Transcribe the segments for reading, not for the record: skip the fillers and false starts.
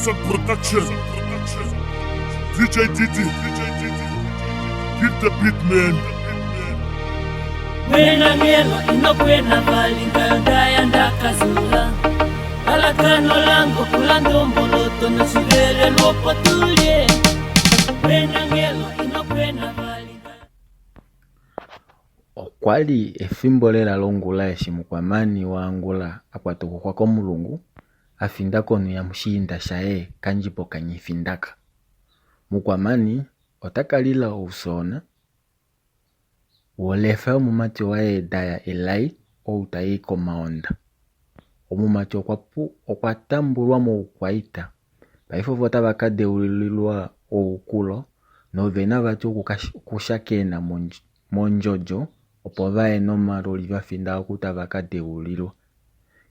Samsung Production. DJ Didi. Hit the beat, man. Wena ngelo inokwena vali ngayondaya ndakazula lalakano lango kula ndomboloto noshivele lwopotulye wena ngelo inokwena vali Okwa li efimbo lela longula eshi Mukwamani waAngula a kwatukukwa komulungu a finda konhu yamushiinda shaye Kandjimbo kaNghifindaka. Mukwamani ota ka lila oufyoona wolefa yomumati waye Daya Elai ou ta i komaonda. Omumati okwa tambulwa moukwaita. Paife ovo otava ka deulilwa oukulo nove na vati okushakena mondjodjo opo va ye nomaloli va finda oku tava ka deulilwa.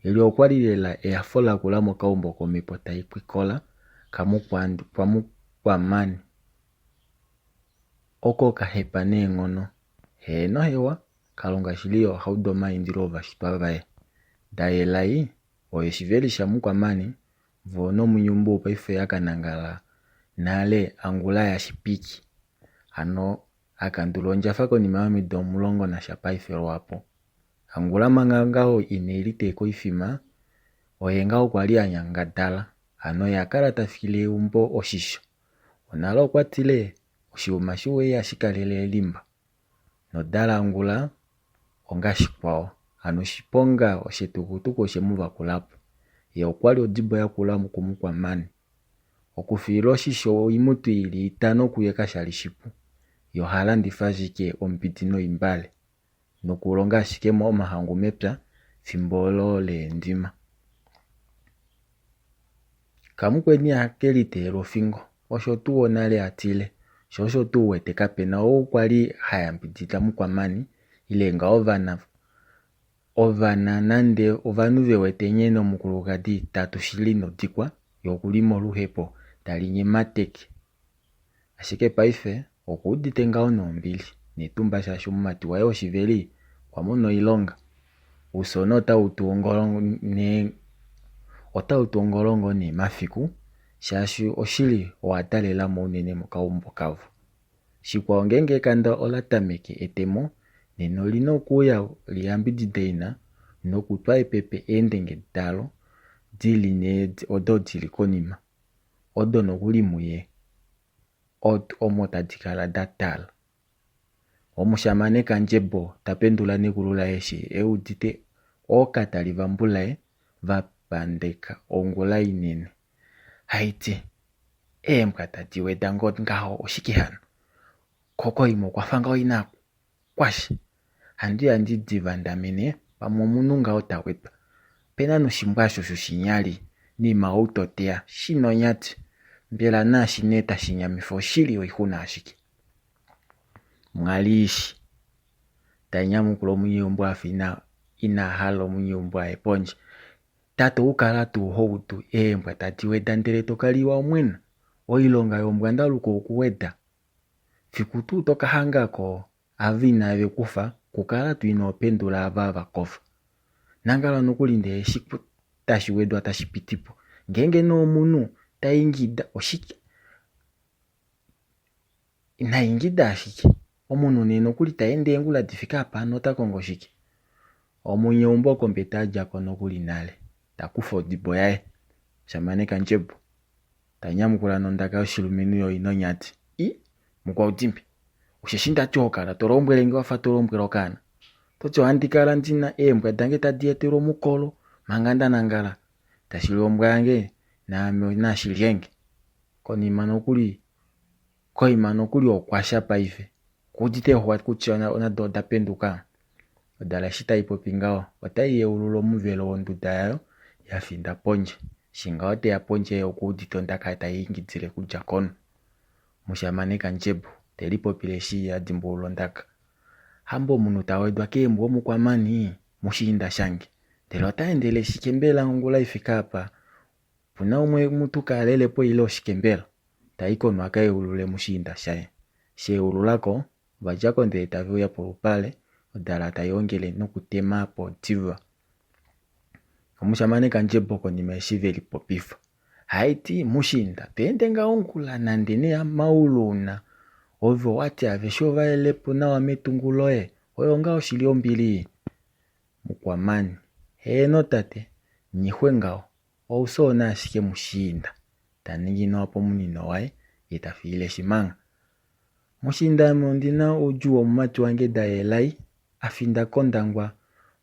Eli okwa li lela ehafo lakula mokaumbo komhepo tai kwikola kaMukwamani, oko ka hepa neenghono. Heeno hewa, Kalunga shili oha udu omaindilo ovashitwa vaye. Dayelai oye shiveli shaMukwamani, vo nomunyumbu ou paife a ka nangala nale Angula yaShipiki. Hano a kandula ondjafa konima yomido 10 nasha paife lwaapo. Angula manga ngaho ine liteeka oifima, oye ngaho kwa li a nyangadala, hano oye a kala ta file eumbo oshisho. Onale okwa tile, oshiuma shiwa ihashi kalele elimba. Nodala Angula ongashikwao, hano oshiponga oshetukutuku oshe mu vakula po. Ye okwa li odibo yakula kuMukwamani. Okufiila oshisho oimutu i li itano kuye kasha li shipu. Ye oha landifa ashike ombidi noimbale, nokulonga ashike omahangu mepya fimbo olo leendima. Kamukweni ihake liteelwa ofingo, osho tuu onale a tile. Sho osho tuu u wete kape na ou kwa li ha yambidida Mukwamani ile ngaho ovana ovana nande ovanhu ve wete nghee nomukulukadi tatu shili nodikwa ye okuli moluhepo tali nyemateke. Ashike paife oku udite ngaho nombili netumba shaashi omumati waye woshiveli okwa mona oilonga. Oufyoona otau tu otau tu ongolongo nee mafiku shaashi oshili owa talela mo unene mokaumbo kavo. Shikwao ngeenge ekanda ola tameke etemo nena oli na okuuya li yambidide ina nokutwa epepe eendenge dalo di li nee odo di li konima odo nokuli muye omo tadi kala da tala. Omushamane Kandjebo ta pendula nekulu laye eshi e udite ookatali vambulaye va pandeka ongula inene. Haiti, eembwa tadi weda ngoo ngaho oshike hano? Ko koima okwa fa ngaho ina kwasha. Handi uya ndi di vandamene pamwe omunhu ngaho ta wedwa. Opena noshimbwa osho shoshinyali nima ou to teya shi nonyati. Mbela naashi nee tashi nyamifa oshili oixuna ashike. Mwaliishi ta nyamukula omunyeumbo a fa ina hala omunyeumbo aye pondje. Tate oukala tuu ho udu eembwa tadi weda ndele to kaliwa omwena? Oilonga yombwandaluko okuweda. Fiku tuu to ka hanga ko ava inave ku fa, kukala tuu inoo pendula ava va kofa. Nangala nokuli ndee eshi tashi wedwa tashi piti po. Ngeenge nee omunhu ta ingida oshike? Na ingida ashike. Omunhu nee nokuli ta ende eengula di fike apa hano ota kongo shike? Omunyeumbo kombete a dja ko nokuli nale, ta kufa odibo yaye. Mushamane Kandjembo ta nyamukula nondaka yoshilumenhu yo ina onyati. I, mukwaudimbi, osheshi ndati ho kala to lombwele nge wa fa to lombwele okaana. To ti ohandi kala ndi na eembwa dange tadi etelwa omukolo manga nda nangala. Tashi li ombwa yange naame nashi lyenge. Konima nokuli Koima nokuli okwa sha paife. Kuudite xuwa kutya nado oda penduka? Odala eshi tai popi ngaho, otai yeulula omuvelo wonduda yayo ya finda pondje. Eshi ngaho te ya pondje ye okuudite ondaka tai ingidile kudja konhu. Mushamane Kandjembo te lipopile eshi a dimbulula ondaka. Hamba omunhu ta wedwa keembwa omukwamani, mushiinda shange. Ndele ota endele shike mbela ongula i fike apa? Opu na umwe mutu ka alele po ile oshike mbela? Ta i konhu a ka yeulule mushiinda shaye. Eshi a yeulula ko, ova dja ko ndele tave uya polupale, odala tai ongele nokutema po diva. Omushamane Kandjembo konima eshi ve lipopifa. Haiti, mushiinda, to ende ngaho ongula nande nee amaulu una. Ove owati aveshe ova yelepo nawa metungu loye, oyo ngaho shili ombili? Mukwamani, Heeno tate, nghixwe ngaho, oufyoona ashike mushiinda. Ta ningi nawa pomunino waye, ye ta fiile shimangha. Mushiinda ame ondi na oudjuu womumati wange Dayelai a finda kOndangwa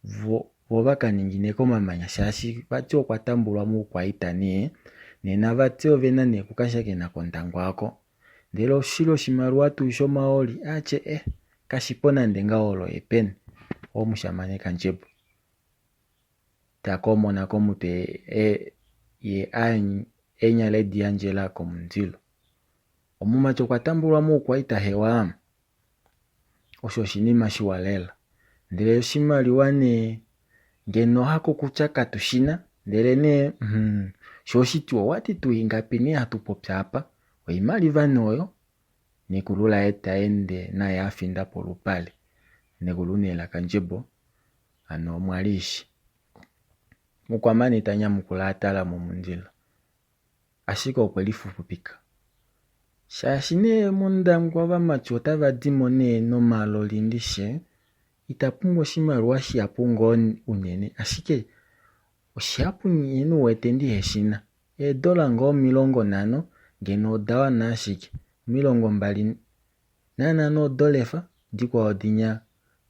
vo vo va ka ningine komamanya shaashi vati okwa tambulwa moukwaita nee, nena vati ove na nee okukashakena kOndangwa oko. Ndele oshili oshimaliwa tuu shomahooli atye eh kashi po nande ngaho olo epeni. Omushamane Kandjebo ta komona komutwe ye a enya ledi yandjela komundilo. Omumati okwa tambulwa moukwaita hewa. Osho oshinima shiwa lela. Ndele oshimaliwa nee ngeno hakokutya katu shina ndele nee hmm, sho oshiti owati tuu ingapi nee hatu popi apa? Oimaliva nee oyo. Nekulu laye ta ende naye a finda polupale. Nekulu nee laKandjebo hano omwaliishi. Mukwamani ta nyamukula a tala momundilo. Ashike okwe lifupipika. Shaashi nee mOndangwa ovamati otava di mo nee nomaloli ndishe, ita pumbwa oshimaliwa shihapu ngoo unene, ashike oshihapu nghene u wete ndihe shi na. Eedola ngoo 50 ngeno oda wana ashike, 25 odolefa, dikwao dinya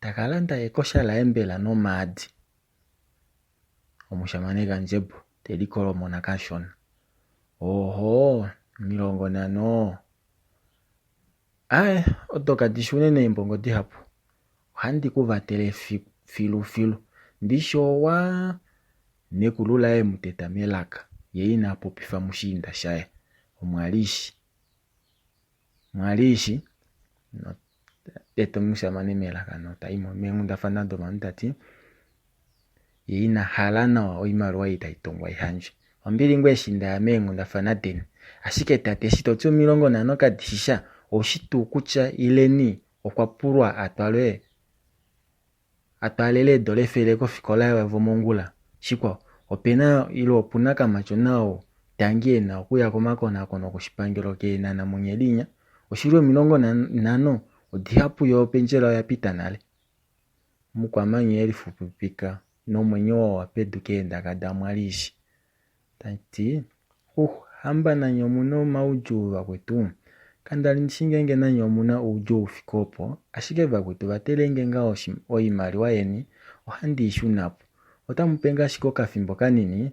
taka landa ekosha laye mbela nomaadi. Omushamane Kandjebo te likolomona kashona. Ohoo, 50? Aaye, odo kadi shi unene eembongo dihapu. Ohandi ku vatele filufilu. Ndishi owa. Nekulu laye mu teta melaka, ye ina popifa mushiinda shaye. Omwalishi. Mwalishi. Teta omushamane melaka nota i mo meenghundafana dovanhu ta ti, ye ina hala nawa oimaliwa ei tai tongwa i handjwe. Ombili ngoo eshi nda ya meenghundafana deni. Ashike tate eshi to ti 50 kadi shi sha, oushi tuu kutya Ileni okwa pulwa a twalwe a twaalele eedola 100 kofikola yavo mongula? Shikwao, ope na ile opu na kamatyona oo tangi e na okuya komakonakono koshipangelo kEenhana mOnyelinya? Oshili 50 odihapu yoo opendjela oya pita nale. Mukwamanya e lifupipika nomwenyo wa wa pedu keendaka daMwalishi. Ta ti, Huh, hamba nanye omu na omaudjuu vakwetu? Kanda li ndi shi ngeenge nanye omu na oudjuu u fike opo, ashike vakwetu vatelenge ngaho oimaliwa yeni, ohandi i shuna po. Otamu pe nge ashike okafimbo kanini,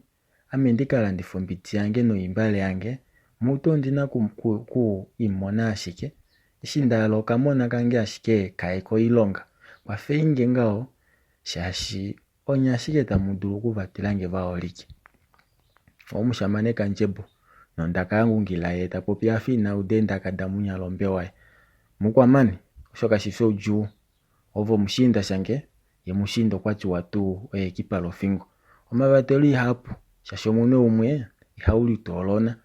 ame ndi ka landife ombidi yange noimbale yange, mutu ondi na ku i mona ashike. Eshi nda hala okamona kange ashike ka ye koilonga. Kwafei nge ngaho, shaashi Onye ashike tamu dulu okuvatela nge vaholike. Omushamane Kandjebo nondaka ya ngungila ye ta popi a fa ina uda eendaka damunyalombe waye. Mukwamani, osho kashi fi oudjuu. Ove omushiinda shange, ye mushiinda okwa tiwa tuu oye ekipa lofingo. Omavatelo ihapu, shaashi omunwe umwe ihau litoolona.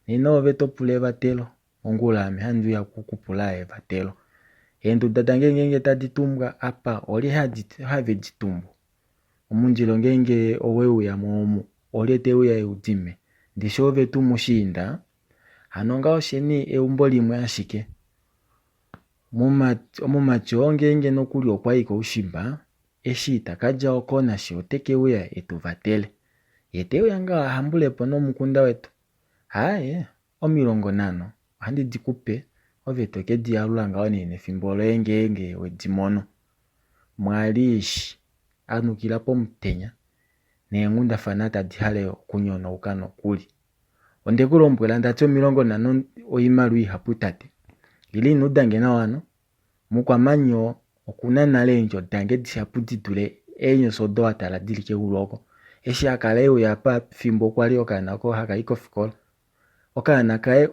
Nena oove to pula evatelo, Ongula ame handi uya ku ku pula evatelo. Eenduda dange ngeenge tadi tumbwa apa olye have di tumbu? Omundilo ngeenge owe uya mo omu olye te uya e u dime? Ndishi ove tuu mushiinda? Hano ngaho sheni eumbo limwe ashike. Omumati oo ngeenge nokuli okwa i koushimba, eshi ita ka dja oko nashe ote ke uya e tu vatele. Ye te uya ngaho a hambule po nomukunda wetu. Aaye, 50 ohandi di ku pe, ove to ke di alula ngaho nee nefimbo loye ngeenge we di mono. Mwaliishi a nukila pomutenya neenghundafana tadi hale okunyonauka nokuli. Onde ku lombwela nda ti 50 oimaliwa ihapu tate. Ile ino uda nge nawa hano? Mukwamanyoo oku na nale eendjo dange dihapu di dule eenyofi odo wa tala di li keulu oko. Eshi a kala e uya apa fimbo kwa li okaana oko haka i kofikola, okaana kaye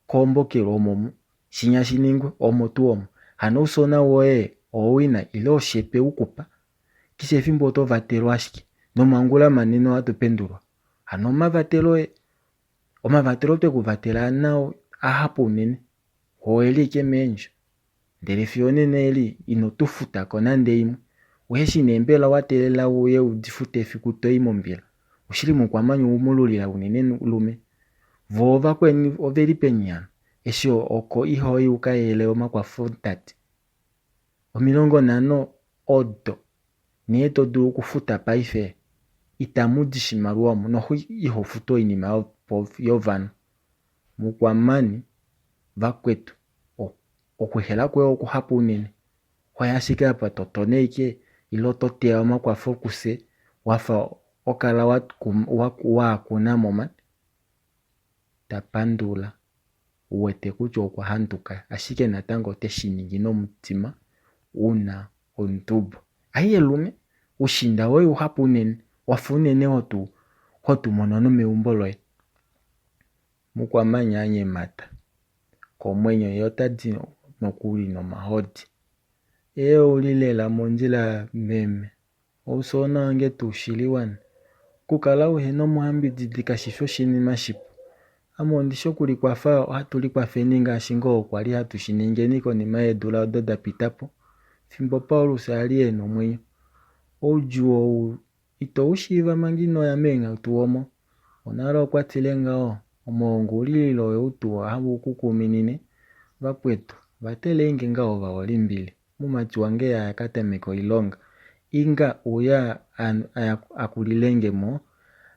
koombokelwa omo mu, shinya shi ningwe, omo tuu omo. Hano oufyoona woye owowina ile oshe twe u ku pa? Keshe efimbo oto vatelwa ashike, nomangula manene ohatu pendulwa. Hano omavatelo omavatelo twe ku vatela nao ahapu unene. Owe li ike meendjo, ndele fiyo onena eli ino tu futa ko nande imwe. Uhe shi nee mbela wa teelela u uye u di fute efiku to i mombila? Oshili Mukwamanya ou mu lulila unene lume. Vo ovakweni ove li peni hano? Eshi oko iho i u ka yeele omakwafo tati. 50 odo nee to dulu okufuta paife itamu di shimaliwa omu noho iho futu oinima yovanhu. Mukwamani, vakwetu, okuhela kwoye okuhapu unene. Hoya ashike apa to tone ike ile oto teya omakwafo kufye wafa okala wa kuna mo man. Ta pandula u wete kutya okwa handuka ashike natango ote shi ningi nomutima u na ondubo. Aiye lume, ushinda woye uhapu unene, wafa unene hotu hotu mono nomeumbo loye. Mukwamanya a nyemata komwenyo ye ota di nokuli nomahodi. Ee ouli lela mondjila meme. Ousoona wange tuu shili wana. Okukala uhena omuhambididi kashi fi oshinima shipu. Ame ondi shi okulikwafa ohatu likwafeni ngaashi ngoo kwa li hatu shi ningeni konima yeedula odo da pita po, fimbo Paulus a li e na omwenyo. Oudjuu ou ito u shiiva manga ino ya meenghatu omo. Onale okwa tile ngaho, Omaungulililo ou tuu hau ku kuminine, vakwetu, vatelei nge ngaho ovaholimbili. Mumati wange ya ka tameka oilonga. Inga uya a kulilenge mo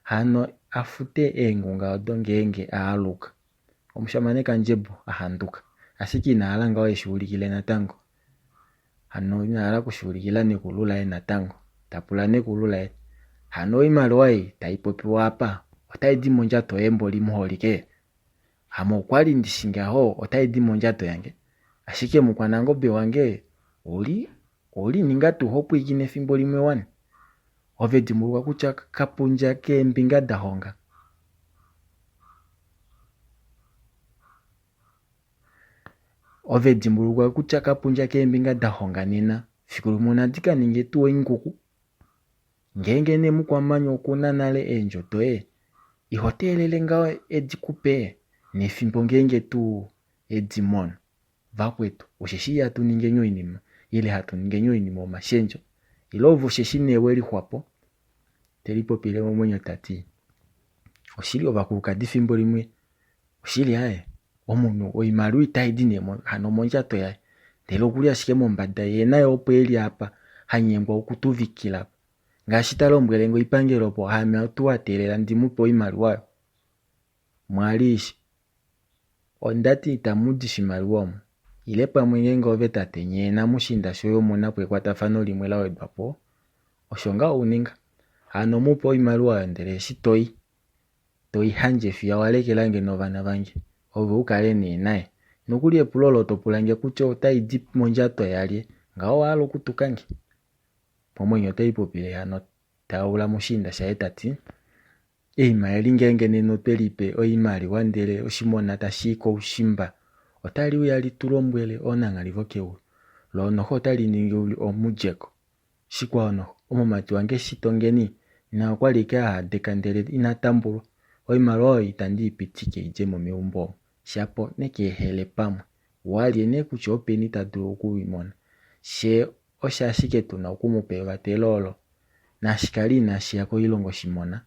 hano a fute eengunga odo ngeenge a aluka. Omushamane Kandjebo a handuka. Ashike ina hala ngaho eshi ulikile natango. Hano ina hala okushi ulikila nekulu laye natango. Ta pula nekulu laye. Hano oimaliwa ei tai popiwa apa otai di mondjato yoye mboli muholike? Ame okwali ndi shi ngaho otai di mondjato yange. Ashike mukwanangobe wange ouli ouli ninga tuu ho pwiikine efimbo limwe wani. Ove dimbulukwa kutya kapundja keembinga da honga. Ove dimbulukwa kutya kapundja keembinga da honga nena fiku limwe onadi ka ninge tuu oinguku. Ngeenge nee mukwamanya oku na nale eendjo doye, iho teelele ngaho e di ku pe nefimbo ngeenge tuu e di mono? Vakwetu, osheshi ihatu ningeni oinima, ile hatu ningeni oinima omashendjo, ile ove osheshi nee we lixwa po? Te lipopile momwenyo ta ti, Oshili ovakulukadi fimbo limwe Oshili aye, omunhu oimaliwa itai di nee hano mondjato yaye, ndele okuli ashike mombada yee naye opo eli apa ha nyengwa okutuvikila apa. Ngaashi ta lombwele nge oipangelo opo ame otu a teelela ndi mu pe oimaliwa oyo. Mwaliishi, Onda ti itamu di shimaliwa omu. Ile pamwe ngeenge ove tate nyee namushiinda shoye omu na po ekwatafano limwe la wedwa po, osho ngaho u ninga. Hano mu pe oimaliwa oyo ndele eshi to i. To i handje fiya wa lekela nge novana vange, ove u kale nee naye. Nokuli epulo olo to pula nge kutya otai di mondjato yalye, ngaho owa hala okutuka nge? Momwenyo ote lipopile hano ta ula mushiinda shaye ta ti, Eima eli ngeenge nena otwe li pe oimaliwa ndele oshimona tashi i koushimba, otali uya li tu lombwele oonanghali vokeulu, loo noho otali ningi omudjeko. Shikwao noho, omumati wange Shitongeni naye okwa li ike a hadeka ndele ina tambulwa. Oimaliwa oyo itandi i pitike i dje mo meumbo omu, shapo neke ehele pamwe. Walye nee kutya openi ta dulu oku i mona. Fye osho ashike tu na oku mu pa evatelo olo. Naashi ka li inashi ya koilongo shi mona,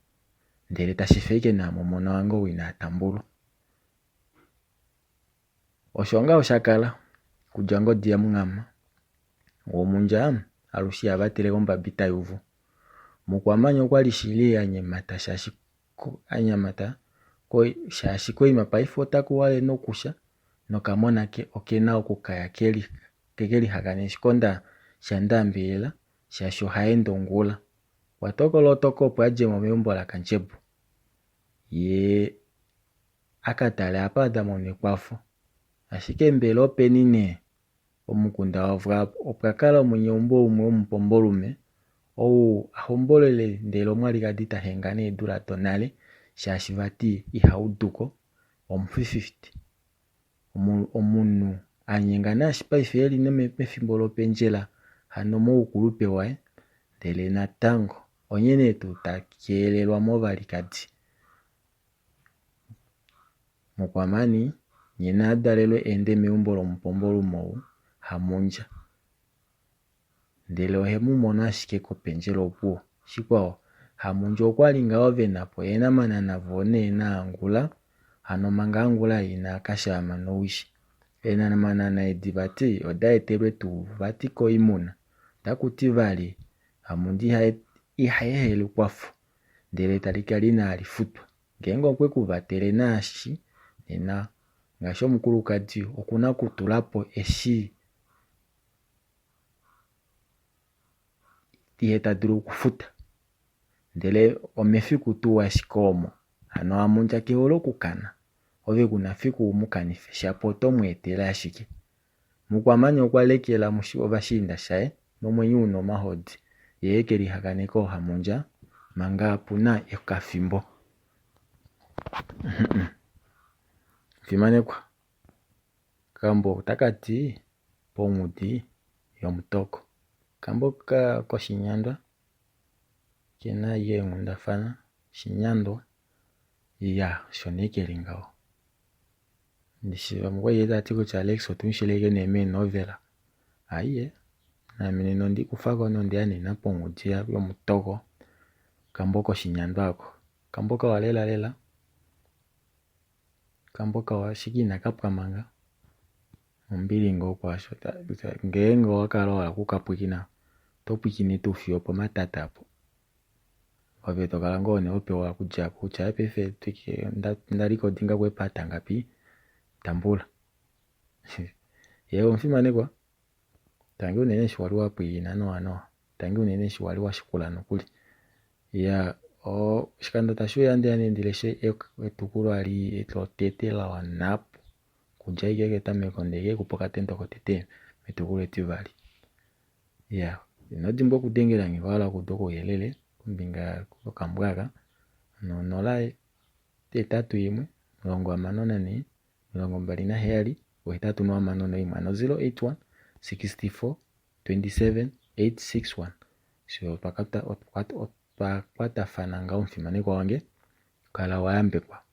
ndele tashi fe ike naame omona wange ou ina tambulwa. Osho ngaho sha kala, kudja ngodi yaMunghama. Womundja alushe iha vatele kombabi ta yuvu. Mukwamanya okwa li shili a nyemata shaashi a nyamata shaashi koima paife otaku wale nokusha nokamona ke oke na okukaya keke lihakane oshikonda shaNdaambelela shaashi oha ende ongula. Okwa tokola otoko opo a dje mo meumbo laKandjembo. Ye a ka tale apa ta mono ekwafo. Ashike mbela openi nee? Pomukunda wavo opwa kala omunyeumbo umwe womupombolume, ou a hombolele ndele omwalikadi ta hengana eedula donale shaashi vati iha udu ko, omufififti. Omunhu a nyenga naashi paife eli mefimbo lopendjela hano moukulupe waye ndele natango onye nee tuu ta keelelwa movalikadi. Mukwamani, nye na dalelwe ende meumbo lomupombolume ou, Hamundja. Ndele ohe mu mono ashike kopendjela opuwo. Shikwao, Hamundja okwa li ngaho ve na po eenamanana voo nee naAngula, hano manga Angula ina ka shaama nowishi. Eenamanana edi vati oda etelwe tuu vati koimuna. Otaku ti vali Hamundja iha ehele ekwafo ndele tali kala inali futwa. Ngeenge okwe ku vatele naashi nena ngaashi omukulukadi oku na okutula po eshi ye ta dulu okufuta. Ndele omefiku tuu ashike omo. Hano Hamundja ke hole okukana. Ove ku na fiku u mu kanife shapo oto mu etele ashike. Mukwamanya okwa lekela ovashiinda shaye nomwenyo u na omahodi ye e ke lihakane kooHamundja manga pu na ekafimbo. Fimanekwa, okambo otaka ti Pongudi yomutoko. Okambo koshinyandwa ke na eenghundafana, oshinyandwa, iya osho nee ke li ngaho. Ndishi vamwe okwali tava ti kutya Alex otu mu shileke nee meenovela. Aiye, naame nena ondi kufako nondeya nena pongudi yomutoko. Okambo koshinyandwa oko. Okambo kawa lela lela. Okambo kawa ashike inaka pwa manga. Ombili ngoo kwaasho ngeenge owa kala wa hala oku ka pwilikina oto pwilikine tuu fiyo opomatata apo. Ove to kala ngoo nee ho pewa okudja kutya paife onda likodinga kuepata ngapi tambula. Ye omufimanekwa tangi unene eshi wali wa pwilikina nawa nawa tangi unene eshi wali wa shikula nokuli. Ya oshikando tashi uya ndeya nee ndi leshe etukulwa lotete la wana po okudja ashike ketameko ndee ke kupa okatendo kotete metukulwa etivali. Ya ino dimbwa okudengela nge wa hala okuuda ouyelele kombinga yokambo aka no 081 64 27 861 hano 081 64 27 861 Fiyo otwa kwatafana ngaho omufimanekwa wange, kala wa yambekwa.